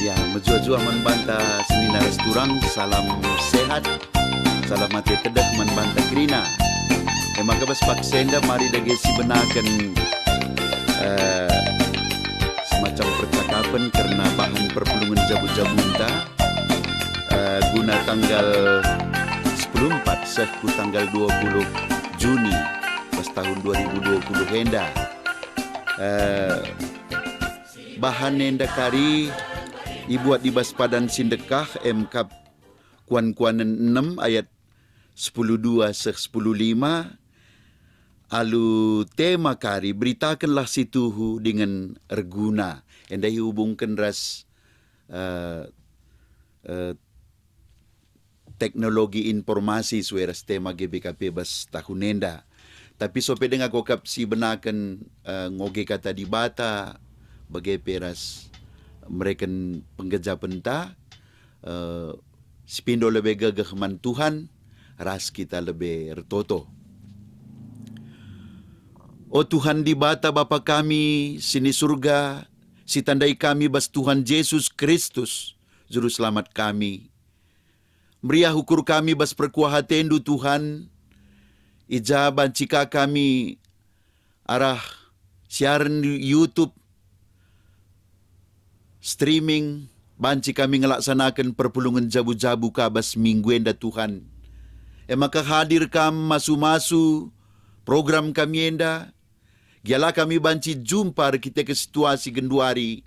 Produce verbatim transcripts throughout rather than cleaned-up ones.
Ya, mejuah-juah man banta senina ras turang, salam sehat, salam ate tedeh man banta kerina. E maka bas paksa enda mari dage sibenaken, eh, semacam percakapen kerna bahan perpulungen jabu-jabunta, eh, guna tanggal sepuluh empat seh ku tanggal dua puluh Juni bas tahun dua ribu dua puluh enda. Eh, Bahan enda kari ibuat i bas padan si ndekah, e me kap Kuan-kuanen enem ayat sepuluh dua seh sepuluh lima, alu tema kari, "Beritakenlah si tuhu dingen erguna." Enda ihubungken ras, eh, eh, teknologi informasi sue ras tema G B K P bas tahun enda. Tapi sope denga kokap si benaken, eh, ngoge kata Dibata, bage pe ras mereken penggejapenta, eh, sipindo lebe gegeh man Tuhan, ras kita lebe ertoto. O Tuhan Dibata Bapa kami si ni Surga, sitandai kami bas Tuhan Jesus Kristus, Juru Selamat kami, Meriah ukur kami bas perkuah ateNdu, Tuhan, i ja banci ka kami arah siaren YouTube, streaming, banci kami ngelaksanaken perpulungen jabu-jabu ka bas minggu enda, Tuhan. E maka hadir Kam masu-masu program kami enda, gia la kami banci jumpa erkiteken situasi genduari.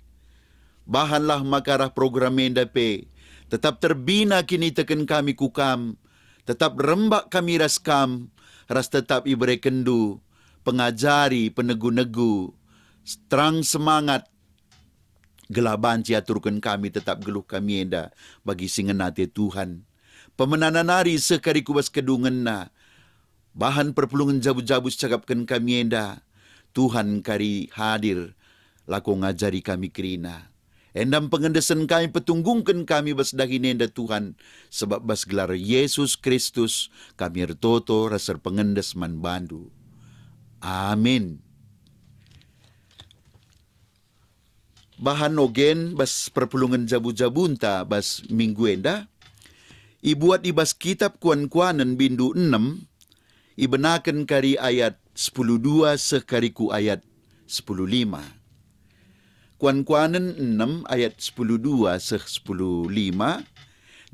Bahanlah maka arah program enda pe tetap terbina kiniteken kami ku Kam, tetap rembak kami ras Kam, ras tetap iberekenNdu pengajari, penegu-negu, terang semangat, gelah banci aturken kami tetap geluh kami enda bagi si ngena ate Tuhan. Pemenana nari seh kari ku bas kedungenna. Bahan perpulungen jabu-jabu si cakapken kami enda, Tuhan kari hadir, lako ngajari kami kerina. Enda pengendesen kami, petunggungken kami bas dahin enda, Tuhan, sebab bas gelar Yesus Kristus kami ertoto ras erpengendes man baNdu. Amin. Bahan ogen bas perpulungen jabu-jabunta bas minggu enda, ibuat i bas kitap Kuan-kuanen bindu enem, ibenaken kari ayat sepuluh dua seh kari ku ayat sepuluh lima. Kuan-kuanen enem ayat sepuluh dua seh sepuluh lima,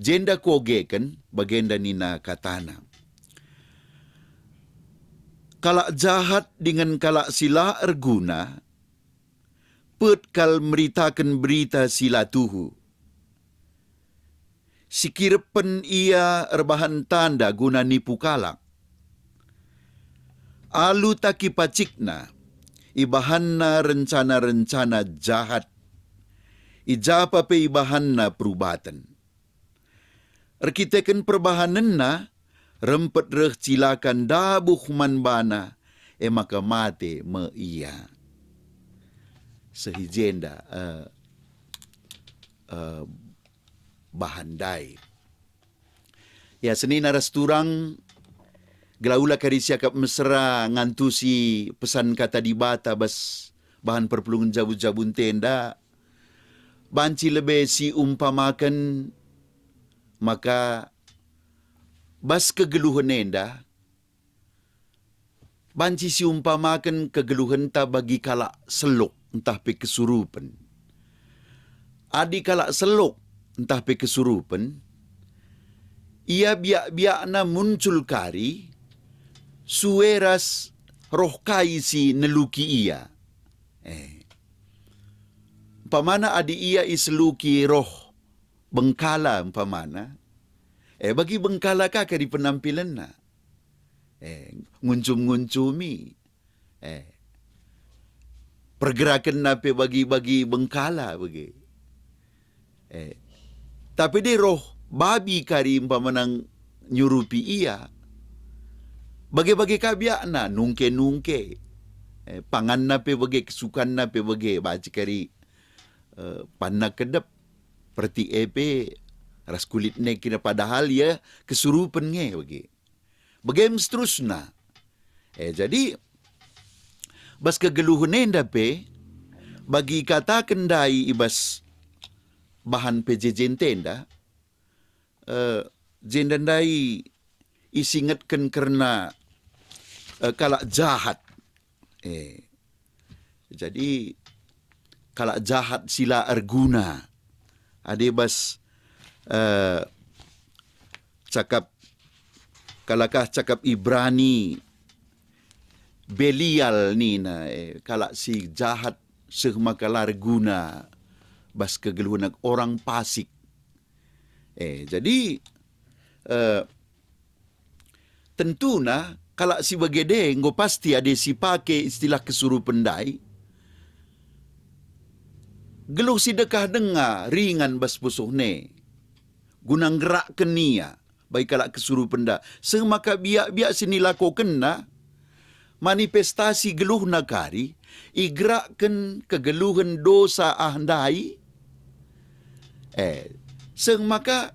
jenda kuogeken bagenda nina katana, "Kalak jahat dingen kalak si la erguna, pet kal meritaken berita si la tuhu. Sikirepen ia erbahan tanda guna nipu kalak. Alu taki pacikna, ibahanna rencana-rencana jahat, i ja pa pe ibahanna perubaten. Erkiteken perbahanenna, rempet reh cilaka ndabuh man bana, e maka mate me ia." Seh i jenda, eh, eh, bahan ndai. Ya, senina ras turang, gelah ula kari siakap mesera ngantusi pesan Kata Dibata bas bahan perpulungen jabu-jabunta enda, banci lebe siumpamaken maka bas kegeluhen enda banci siumpamaken kegeluhenta bagi kalak seluk ntah pe kesurupen. Adi kalak seluk ntah pe kesurupen, ia biak-biakna muncul kari, sue ras roh kai si neluki ia. Eh. Umpamana adi ia iseluki roh bengkala umpamana, eh, bagi bengkala ka kari penampilenna. Eh, nguncum-nguncumi. Eh, pergerakenna pe bagi-bagi bengkala bage. Eh, tapi adi roh babi kari umpamana nyurupi ia, bage-bage ka biakna, nungke-nungke. Eh, panganna pe bage, kesukanna pe bage, banci kari, eh, panna kedep, perti e pe ras kulit nai kira, padahal ia kesurupen nge bage. Bage me seterusna. Eh, jadi, bas kegeluhen enda pe, bagi ikataken ndai i bas bahan P J J N T enda, eh, jenda ndai isingetken kerna, eh, kalak jahat. Eh, jadi, kalak jahat si la erguna. Adi bas, eh, cakap, kalakah cakap Ibrani, Belial nina, eh, kalak si jahat seh maka la erguna bas kegeluhen orang pasik. Eh, jadi, eh, tentuna kalak si bagende enggo pasti adi sipake istilah kesurupen ndai, geluh si dekah denga ringan bas pusuhna, guna nggerakken ia bagi kalak kesurupen enda, seh maka biak-biak si nilakokenna, manifestasi geluhna kari, iggerakken kegeluhen dosa ah ndai. Eh, seh maka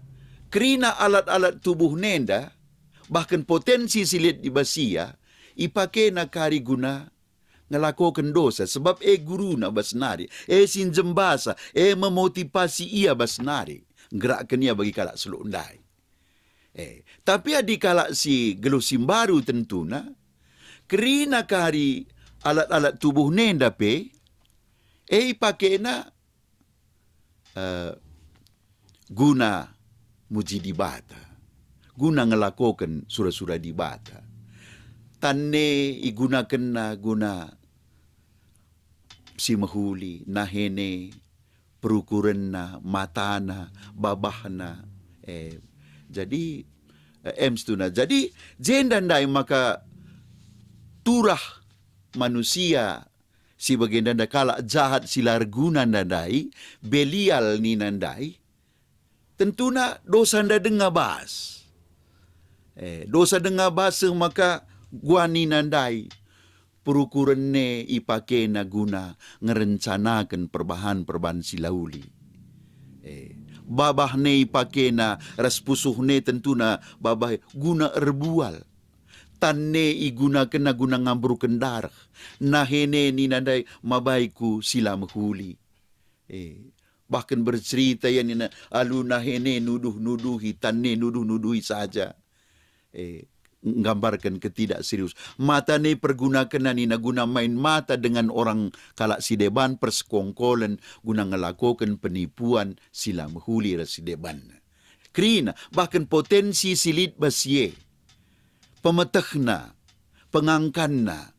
kerina alat-alat tubuhna enda, bahken potensi si lit i bas ia, ipakena kari guna ngelakoken dosa, sebab e guruna bas nari, e si njembasa, e memotivasi ia bas nari, nggerakken ia bagi kalak seluk ndai. Eh, tapi adi kalak si geluh si mbaru tentuna, kerina kari alat-alat tubuhna enda pe, e ipakena, eh, guna muji Dibata, guna ngelakoken sura-sura Dibata. Tanna igunakenna guna si mehuli, nahena, perukurenna, matana, babahna. Eh, jadi, eh, em situhuna. Jadi, jenda ndai maka turah manusia si bagenda enda, kalak jahat si la erguna enda ndai, Belial nina ndai, tentuna dosa enda denga bas. Eh, dosa denga bas seh maka guanina ndai. Perukurenna ipakena guna ngerencanaken perbahan-perbahan si la uli. Eh, babahna ipakena ras pusuhna tentuna babah guna erbual. Tanna igunakenna guna ngamburken dareh. Nahena nina ndai, mabaiku si la mehuli. Eh, bahkan bercerita ia nina, alu nahena nuduh-nuduhi, tanna nuduh-nuduhi saja. Eh, nggambarken ketidakserius. Matana pergunakenna nina guna main mata dengan orang kalak si deban, persekongkolen, guna ngelakoken penipuan si la mehuli ras si debanna. Kerina, bahkan potensi si lit bas si e, pemetehna, pengangkanna,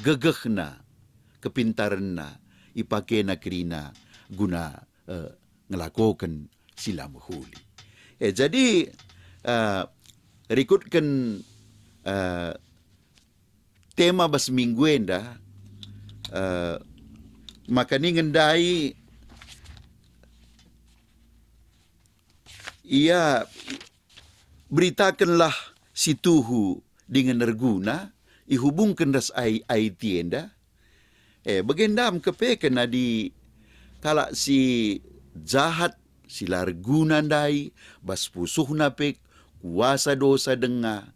gegehna, kepintarenna, ipakena kerina guna, eh, ngelakoken si la mehuli. Eh, jadi, eh, rikutken, eh, tema bas minggu enda, eh, maka ningen ndai ia beritakenlah si tuhu dingen erguna ihubungken ras ai-, IT enda. Eh, bagenda me kepeken adi kalak si jahat, si la erguna ndai, bas pusuhna pe kuasa dosa denga,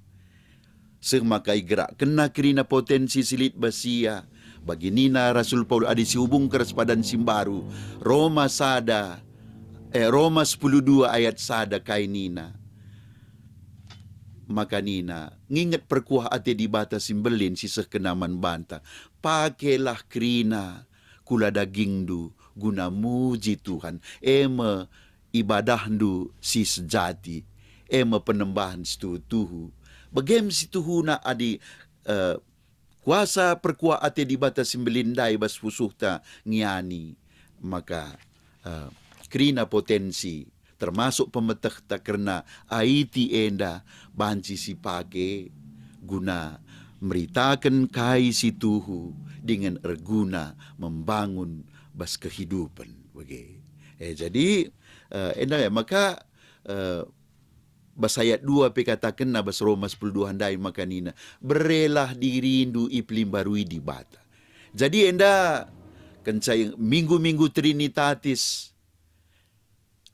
seh maka igerakkenna kerina potensi si lit bas ia. Bagi nina Rasul Paulus adi sihubungken ras padan si mbaru, Roma sada, eh, Roma sepuluh dua ayat sada kai nina. Maka nina, nginget perkuah ate Dibata si mbelin si sehkenna man banta. Pakelah kerina kula dagingndu guna muji Tuhan, e me ibadahndu si sejati, e me penembahen si tuhu-tuhu. Bage me si tuhuna adi, eh, kuasa perkuah ate Dibata si mbelin ndai bas pusuhta ngiani, maka, eh, kerina potensi, termasuk pemetehta kerna IT enda banci sipake guna meritaken kai si tuhu dingen erguna membangun bas kehidupen. Bage. Eh, jadi, eh, enda ya, maka, eh, bas ayat dua pe katakenna bas Roma sepuluh dua ndai maka nina, "Berelah dirindu ipelimbarui Dibata." Jadi enda kenca minggu-minggu Trinitatis,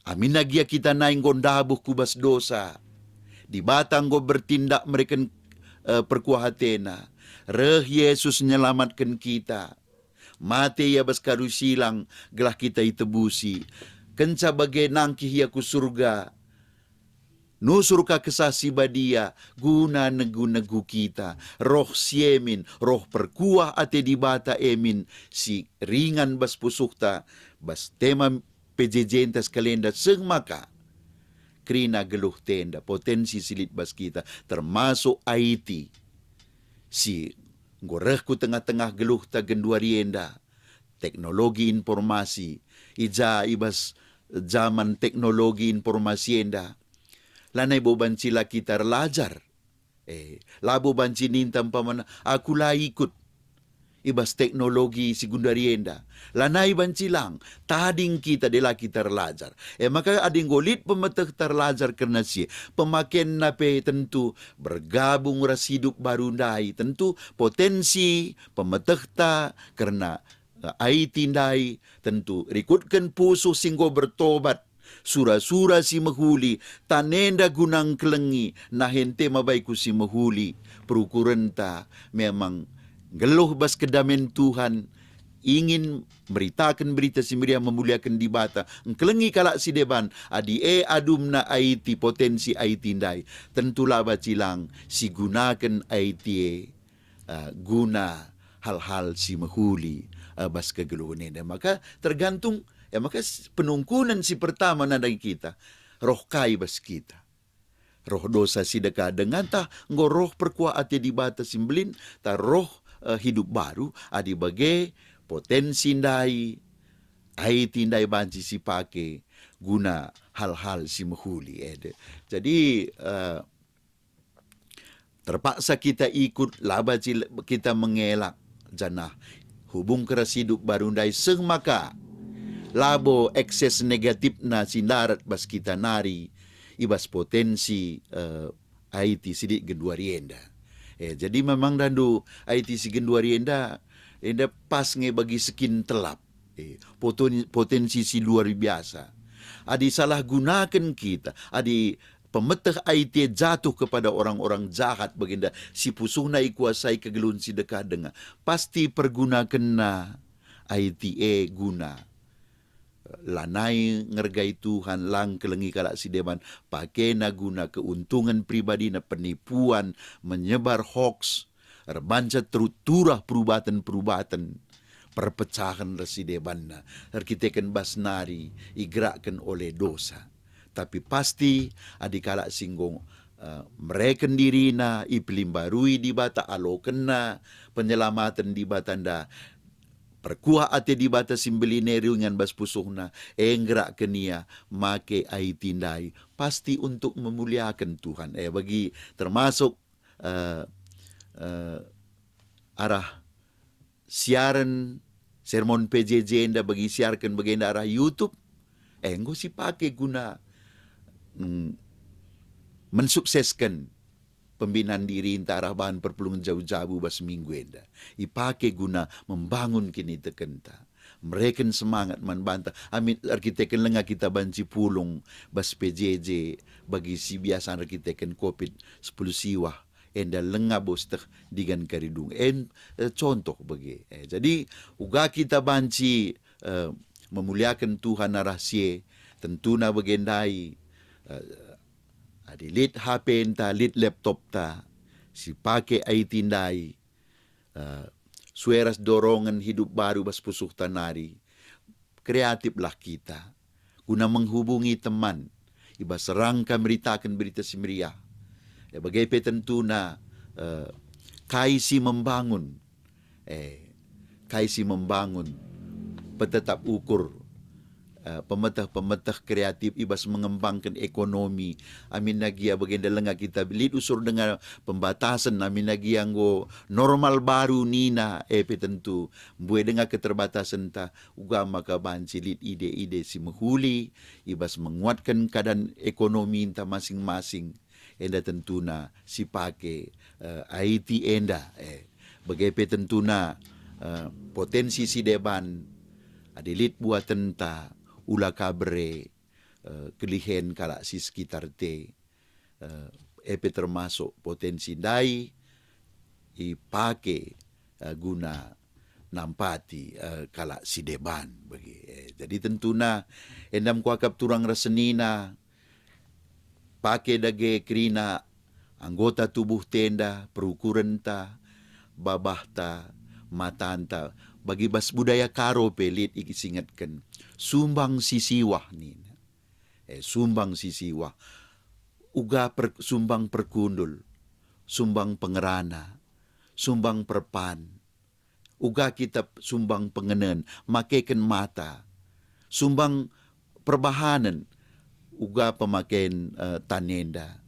aminna gia kita nai enggo ndabuh ku bas dosa, Dibata enggo bertindak mereken, eh, perkuah ateNa. Reh Yesus nyelamatken kita. Mate Ia bas kayu silang gelah kita itebusi. kenca bage nangkih ia ku Surga, nusur ka Kesah Si Badia guna negu-negu kita. Roh si e min, roh perkuah ate Dibata e min si ringan bas pusuhta, bas tema P J J-nta sekalenda seh maka kerina geluh enda, potensi si lit bas kita, termasuk I T, si enggo reh ku tengah-tengah geluhta genduari enda, teknologi informasi, i ja i bas jaman teknologi informasi enda, lanai bo banci la kita erlajar. Eh, labo banci ninta umpamana, "Aku la ikut i bas teknologi si genduari enda." Lanai banci lang, tading kita, de la kita erlajar. E maka adi enggo lit pemetehta erlajar kerna si e, pemakenna pe tentu bergabung ras hidup baru ndai, tentu potensi pemetehta kerna, eh, I T ndai, tentu rikutken pusuh si enggo bertobat, sura-sura si mehuli, tan enda guna engkelengi, nahe ente mabai ku si mehuli. Perukurenta memang nggeluh bas kedamen Tuhan, ingin meritaken Berita Si Meriah, memuliaken Dibata, engkelengi kalak si deban, adi e adumna I T, potensi I T ndai, tentu la banci lang sigunaken I T e, eh, guna hal-hal si mehuli, eh, bas kegeluhen enda. Maka tergantung, eh, maka s-, penungkunen si pertama nandangi kita, roh kai bas kita. Roh dosa si dekah denga ntah enggo roh perkuah ate Dibata si mbelin, ntah roh, eh, hidup baru, adi bage potensi ndai, I T ndai banci sipake guna hal-hal si mehuli, eh, de. Jadi, eh, terpaksa kita ikut, la banci kita mengelak, janah hubung keras hidup baru ndai seh maka labo ekses negatifna si ndarat bas kita nari, i bas potensi, eh, I T si lit genduari enda. Eh, jadi memang dandu I T si genduari enda, enda pas nge bagi sekin telap. Eh, poten-, potensi si luar biasa. Adi salah gunaken kita, adi pemeteh I T e jatuh kepada orang-orang jahat bagenda si pusuhna ikuasai kegeluhen si dekah denga, pasti pergunakenna I T e guna lanai ngergai Tuhan, lang kelengi kalak si deban, pakena guna keuntungan pribadina, penipuan, menyebar hoaks, erbanca teru-, turah perubaten-perubaten, perpecahen ras si debanna, erkiteken bas nari igerakken oleh dosa. Tapi pasti, adi kalak si enggo, eh, mereken dirina, ipelimbarui Dibata, alokenna penyelamaten Dibata enda, perkuah ate Dibata si mbelin e ringan bas pusuhna, e nggerakken ia make I T ndai, pasti untuk memuliaken Tuhan. Eh, bagi termasuk, eh, eh, arah siaren sermon P J J enda bagi siarken bagenda arah YouTube, eh, enggo sipake guna, mm, mensuksesken pembinan dirinta arah bahan perpulungen jabu-jabu bas minggu enda. Ipake guna membangun kinitekenta, mereken semangat man banta. Amin erkiteken lenga kita banci pulung bas P J J bagi si biasa erkiteken covid sepuluh siwah, enda lenga bosteh digan karidung. En, eh, contoh bage. Eh, jadi, uga kita banci, eh, memuliaken Tuhan arah si e, tentuna bage ndai, eh, adi lit H P-nta, lit laptop-ta, sipake I T ndai, eh, sue ras dorongen hidup baru bas pusuhta nari, kreatiflah kita guna menghubungi teman i bas rangka meritaken Berita Si Meriah. E, bage pe tentuna, eh, kai si membangun, eh, kai si membangun, petetap ukur, eh, pemeteh-pemeteh kreatif i bas mengembangken ekonomi. Aminna gia bagenda lenga kita lit usur denga pembatasen, aminna gia enggo normal baru nina, e pe tentu mbue denga keterbatasenta, uga maka banci lit ide-ide si mehuli i bas menguatken keadaan ekonominta masing-masing. Enda tentuna sipake, eh, I T enda, eh, bage pe tentuna, eh, potensi si deban, adi lit buatenta, ula ka bere, eh, kelihen kalak si sekitar te, eh, e pe termasuk potensi ndai ipake, eh, guna nampati, eh, kalak si deban bagi. Eh, jadi tentuna enda me kuakap turang ras senina, pake dage kerina anggota tubuh tenda, perukurenta, babahta, matanta, bagi bas budaya Karo pe lit isingetken, sumbang si siwah nina. Eh, sumbang si siwah. Uga per-, sumbang perkundul, sumbang pengerana, sumbang perpan, uga kita sumbang pengenen, makeken mata, sumbang perbahanen, uga pemaken, eh, tan enda,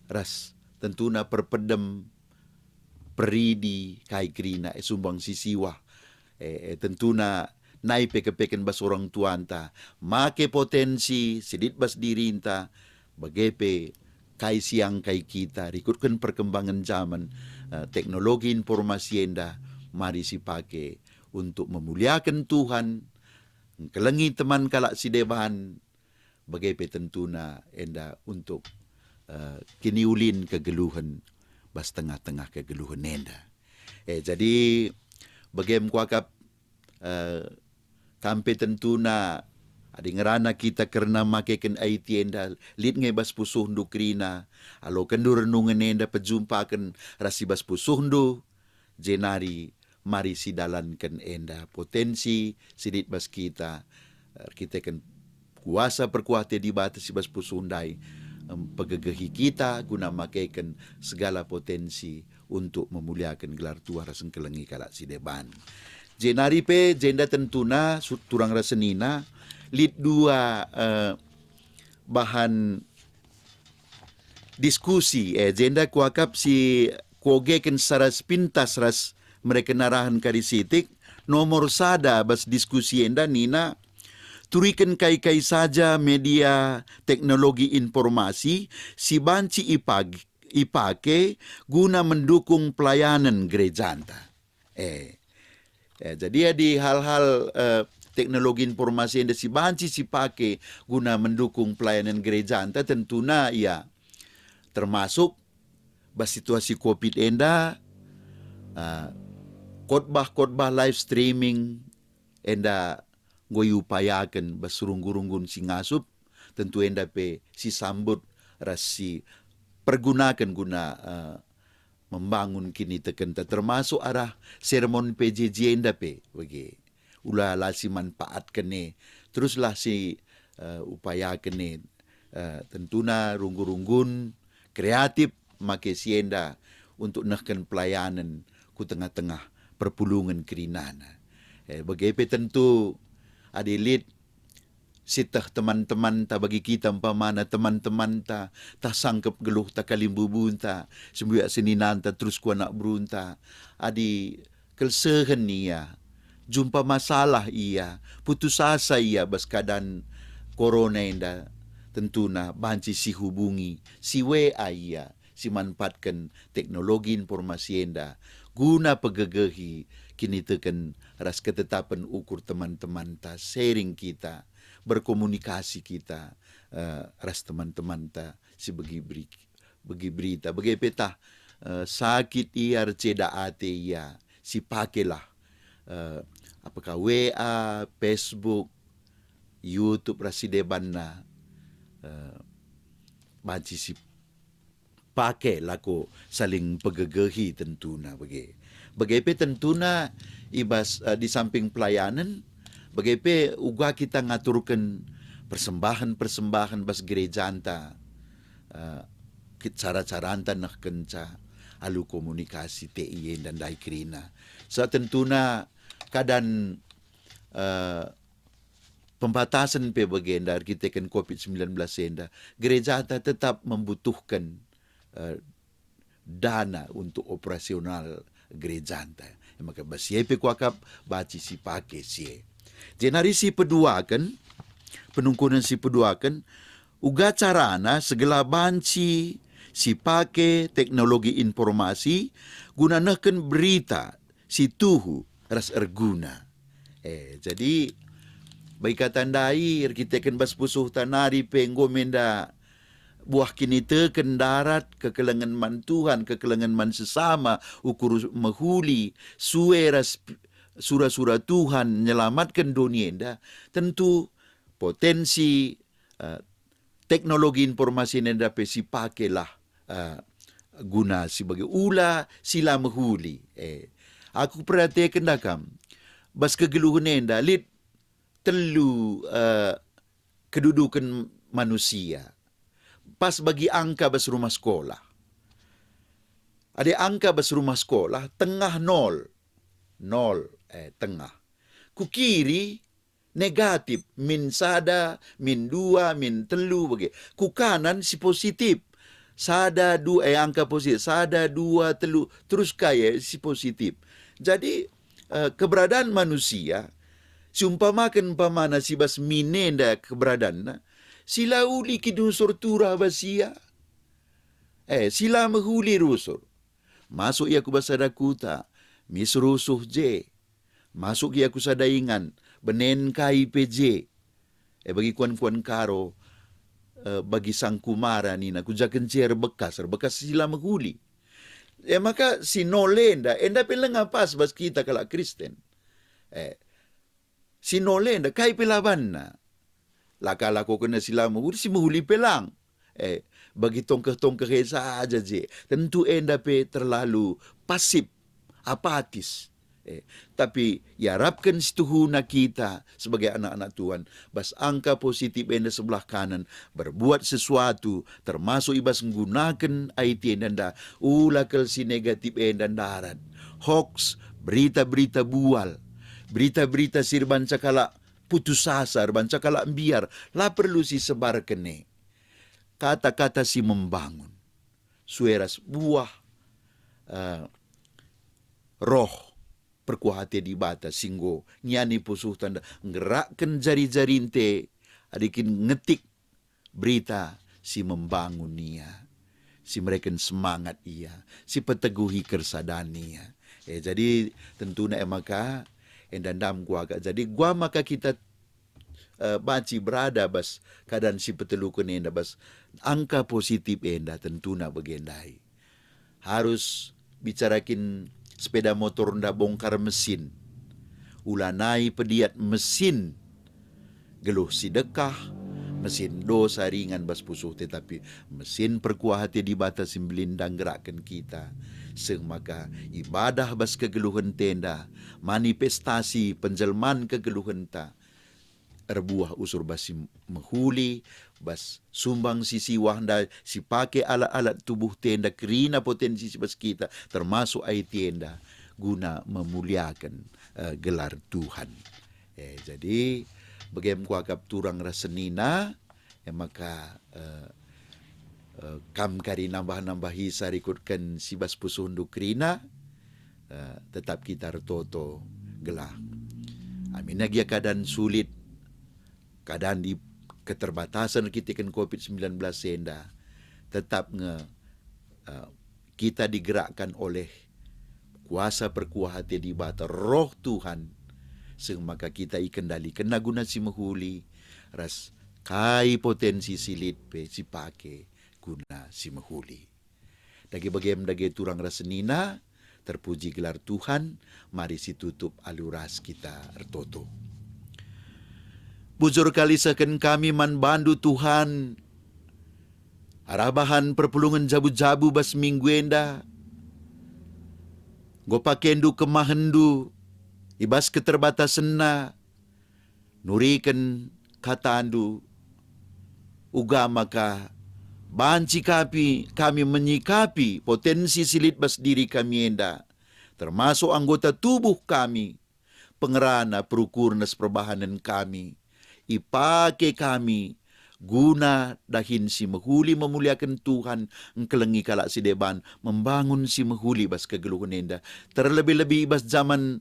ras tentuna perpedem, peridi, kai kerina, eh, sumbang si siwah. Eh, eh, tentuna nai pe kepeken bas orang tuanta, make potensi si lit bas dirinta, bage pe kai si iangkai kita rikutken perkembangan jaman, eh, teknologi informasi enda mari sipake untuk memuliaken Tuhan, engkelengi teman kalak si deban, bage pe tentuna enda untuk, eh, kiniulin kegeluhen bas tengah-tengah kegeluhen enda. Eh, jadi, bage me kuakap, eh, kam pe tentuna, adi ngerana kita kerna makeken I T enda, lit nge bas pusuhndu kerina, alokenndu renungen enda pejumpaken ras si bas pusuhndu, jenari mari sidalanken enda potensi si lit bas kita, erkiteken kuasa perkuah ate Dibata si bas pusuh ndai, em, pegegehi kita guna makeken segala potensi untuk memuliaken gelar Tuhan ras engkelengi kalak si deban. Jenari pe jenda tentuna su-, turang ras senina, lit dua, eh, bahan diskusi, eh, jenda kuakap si kuogeken secara sepintas ras mereken arahen kari sitik. Nomor sada bas diskusi enda nina, turiken kai-kai saja media teknologi informasi si banci ipag-, ipake guna mendukung pelayanen gerejanta. Eh, eh, jadi adi hal-hal, eh, teknologi informasi enda si banci sipake guna mendukung pelayanan gerejanta, tentuna ia termasuk bas situasi covid enda, eh, khotbah-khotbah live streaming enda enggo iupayaken bas runggu-runggun si ngasup, tentu enda pe sisambut ras sipergunaken guna, eh, membangun kinitekenta, termasuk arah sermon P J J enda pe bage. Ula la simanpaatken e, teruslah si, eh, upayaken e, eh, tentuna runggu-runggun kreatif make si enda untuk nehken pelayanen ku tengah-tengah perpulungen kerinana. Eh, bage pe tentu adi lit sieteh teman-temanta bagi kita, umpamana teman-temanta, tah sangkep geluhta, kalimbubunta, sembuyak seninanta, terus ku anak berunta. Adi kelsehen ia, jumpa masalah ia, putus asa ia bas keadaan korona enda, tentuna banci sihubungi, si W A ia, simanfaatken teknologi informasi enda guna pegegehi kiniteken ras ketetapen ukur teman-temanta, sharing kita, berkomunikasi kita, eh, ras teman-temanta si begi beri-, begi berita. Bage pe tah, eh, sakit ia, erceda ate ia, sipakelah, eh, apakah W A, Facebook, YouTube ras si debanna, eh, banci si pake lako saling pegegehi tentuna bage. Bage pe tentuna i bas, eh, di samping pelayanen, bage pe uga kita ngaturken persembahen-persembahen bas gerejanta, eh, kit-, cara-caranta nehkenca alu komunikasi T I enda ndai kerina. Sa tentuna keadaan, eh, pembatasen pe bagenda erkiteken covid sembilan belas enda, gerejanta tetap membutuhken, eh, dana untuk operasional gerejanta. E maka bas si e pe kuakap banci sipake si e. Jenari si peduaken, penungkunen si peduaken, uga carana segela banci sipake teknologi informasi guna nehken berita si tuhu ras erguna. Eh, jadi, bagi kata ndai, erkiteken bas pusuhta nari pe enggo me enda buah kiniteken ndarat, kekelengen man Tuhan, kekelengen man sesama, ukur mehuli, sue ras p-, sura-sura Tuhan nyelamatken doni enda, tentu potensi, eh, teknologi informasi enda pe sipakelah, eh, guna si bage, ula si la mehuli. Eh, aku perhatiken da kam, bas kegeluhen enda lit telu, eh, keduduken manusia. Pas bagi angka bas rumah sekolah. Adi angka bas rumah sekolah, tengah nol. Nol, eh, tengah. Ku kiri, negatif, min sada, min dua, min telu, bage. Ku kanan si positif. Sada, dua, eh, angka positif. Sada, dua, telu, terus kai, eh, si positif. Jadi, eh, keberadaan manusia, siumpamaken umpamana si bas min enda keberadaanna, si la uli kin rusur turah bas ia. Eh, si la mehuli rusur. Masuk ia ku bas sada kuta, mis rusuh je. Masuk ia ku sada ingan, benen kai pe je. Eh, bagi kuan-kuan Karo, eh, bagi sangkumara nina, ku ja kenca erbekas, erbekas si la mehuli. Eh, maka si nol enda, enda pe langa pas bas kita kalak Kristen. Eh, si nol enda, kai pe la banna. La kalakokenna si la mehuli, si mehuli pe lang. Eh, bagi tongkeh-tongkeh e saja je. Tentu enda pe terlalu pasif, apatis. Eh, tapi iarapken situhuna kita sebagai anak-anak Tuhan, bas angka positif enda sebelah kanan, berbuat sesuatu, termasuk i bas nggunaken I T enda, enda, ula kal si negatif enda ndarat. Hoax, berita-berita bual, berita-berita si erbanca kalak putus asa, erbanca kalak mbiar, la perlu sisebarken e. Kata-kata si membangun, sue ras buah, eh, Roh, perkuah ate Dibata si enggo ngiani pusuhta enda, nggerakken jari-jarinta, adi kin ngetik berita si membangun ia, si mereken semangat ia, si peteguhi kersadan ia. Eh, jadi tentuna e maka enda ndam kuakap. Jadi gua maka kita, eh, banci berada bas keadaan si peteluken enda, bas angka positif enda, tentuna bage ndai. Harus bicarakin sepeda motor enda bongkar mesin. Ulanai pediat mesin geluh si dekah, mesin dosa ringan bas pusuh, tetapi mesin perkuah ate Dibata si mbelin enda nggerakken kita. Seh maka ibadah bas kegeluhenta enda, manifestasi penjelman kegeluhenta, erbuah usur bas si mehuli, bas sumbang si siwah enda, si pake alat-alat tubuhta enda, kerina potensi si bas kita, termasuk I T enda, guna memuliaken, eh, gelar Tuhan. Eh, jadi, bage me kuakap turang ras senina, e maka, eh, eh, kam kari nambah-nambahi sa rikutken si bas pusuhndu kerina, eh, tetap kita ertoto gelah. Aminna gia keadaan sulit, keadaan di keterbatasan erkiteken covid sembilan belas enda, tetap nge, eh, kita digerakkan oleh kuasa perkuah ate Dibata, Roh Tuhan, seh maka kita ikendalikenNa guna si mehuli, ras kai potensi si lit pe sipake guna si mehuli. Dage bagem dage turang ras senina, terpuji gelar Tuhan, mari situtup alu ras kita ertoto. Bujur kal isehken kami man bandu, Tuhan, arah bahan perpulungen jabu-jabu bas minggu enda. Enggo pakendu kemahenNdu i bas keterbatasenna, nuriken kataNdu, uga maka banci kapi kami menyikapi potensi si lit bas diri kami enda, termasuk anggota tubuh kami, pengerana, perukuren ras perbahanen kami. Ipake kami guna dahin si mehuli memuliaken Tuhan, engkelengi kalak si deban, membangun si mehuli bas kegeluhen enda. Terlebih-lebih i bas jaman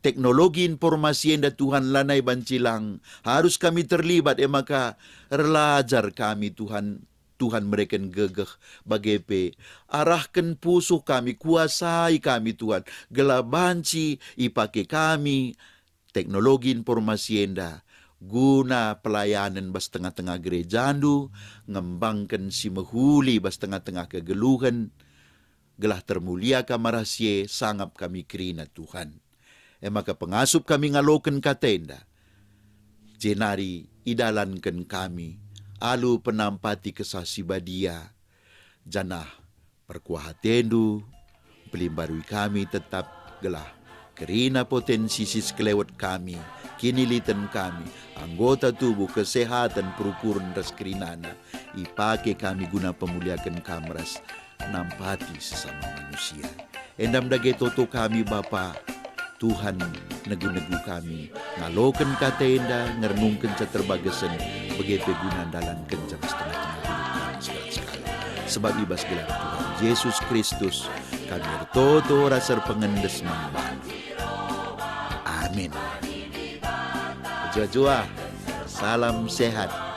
teknologi informasi enda, Tuhan, lanai banci lang. Harus kami terlibat, e maka erlajar kami, Tuhan, Tuhan mereken gegeh, bage pe arahken pusuh kami, kuasai kami, Tuhan, gelah banci ipake kami teknologi informasi enda guna pelayanen bas tengah-tengah gerejaNdu, ngembangken si mehuli bas tengah-tengah kegeluhen, gelah termulia Kam arah si e, sangap kami kerina, Tuhan. E maka pengasup kami ngaloken kata enda, jenari idalanken kami alu penampati Kesah Si Badia, janah perkuah atendu, pelimbarui kami tetap gelah kerina potensi si sekelewet kami, kiniliten kami, anggota tubuh, kesehaten, perukuren ras kerinana, ipake kami guna pemuliaken Kam ras nampati sesama manusia. Enda me dage toto kami, Bapa, Tuhan negu-negu kami, ngaloken kata enda, ngerenungkenca terbagesen, bage pe guna ndalankenca ras tengah-tengah hidup kami sekalak-sekalak. Sebab i bas gelar Tuhan Jesus Kristus, kami ertoto ras erpengendes man bandu. Amin. Mejuah-juah, salam sehat.